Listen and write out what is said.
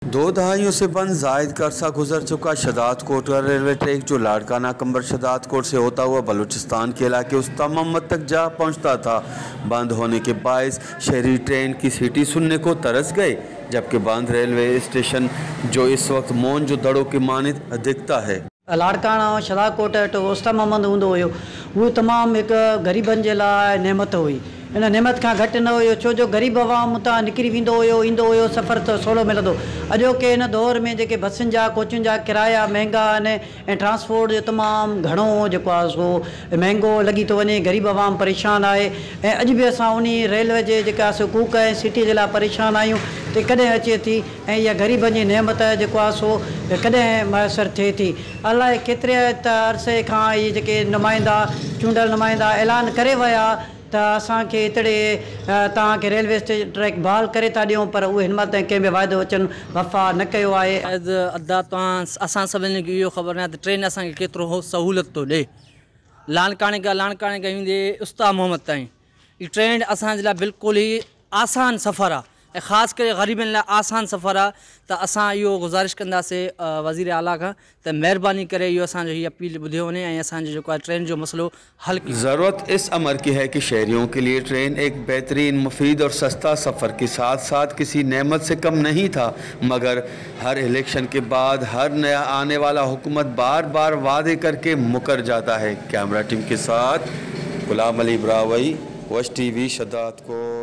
दो दहाइयों से बंद जायद का अरसा गुजर चुका शहदादकोट का रेलवे ट्रैक, जो लाड़काना कंबर शहदादकोट से होता हुआ बलूचिस्तान के इलाके उस्ता मोहम्मद तक जा पहुंचता था, बंद होने के बायस शहरी ट्रेन की सीटी सुनने को तरस गए, जबकि बंद रेलवे स्टेशन जो इस वक्त मोहनजो दड़ो की मानिंद दिखता है। लाड़काना शहदादकोट टू उस्ता मोहम्मद हूंदो हुयो, उहो तमामु हिकु ग़रीबनि जे लाइ नेमत हुई। इन नेमत खां घटि न हुयो, छो जो ग़रीब अवाम उतां निकिरी वेंदो हुयो, ईंदो हुयो, सफ़र त सवलो मिलंदो। अॼोके हिन दौर में जेके बसुनि जा कोचुनि जा किराया महिंगा आहिनि ऐं ट्रांसपोर्ट जो तमामु घणो जेको आहे सो महिंगो लॻी थो वञे, ग़रीब अवाम परेशान आहे। ऐं अॼु बि असां उन रेलवे जे जेका सो कूक ऐं सिटी जे लाइ परेशान आहियूं त कॾहिं अचे थी ऐं इहा ग़रीबनि जी नेमत जेको आहे सो कॾहिं मयसर थिए थी। अलाए केतिरे त अरसे खां इहे जेके नुमाइंदा चूंडियल नुमाइंदा ऐलान करे विया त असांखे हितिड़े तव्हांखे रेलवे स्टेशन ट्रैक बहाल करे था ॾियूं, पर उहे हिन महिल ताईं कंहिं बि वाइदो अचनि वफ़ा न कयो आहे। अदा तव्हां असां सभिनी खे इहो ख़बर न आहे त ट्रेन असांखे केतिरो सहूलियत थो ॾिए। लाड़काणे खां ईंदे उस्ता मोहम्मद ताईं हीअ ट्रेन असांजे लाइ बिल्कुलु ई आसान सफ़र आहे ऐं ख़ासि करे ग़रीबनि लाइ आसान सफ़र आहे। त असां इहो गुज़ारिश कंदासीं वज़ीर आला खां त महिरबानी करे इहो असांजो हीअ अपील ॿुधियो वञे ऐं असांजो जेको आहे ट्रेन जो मसइलो हल कयो। ज़रूरत इस अमर की है कि शहरियों के लिए ट्रेन एक बेहतरीन, मुफीद और सस्ता सफ़र के साथ साथ किसी नेमत से कम नहीं था, मगर हर इलेक्शन के बाद हर नया आने वाला हुकूमत बार बार वादे करके मुकर जाता है। कैमरा टीम के साथ गुलाम अली ब्रावई, वश टीवी, शहदादकोट।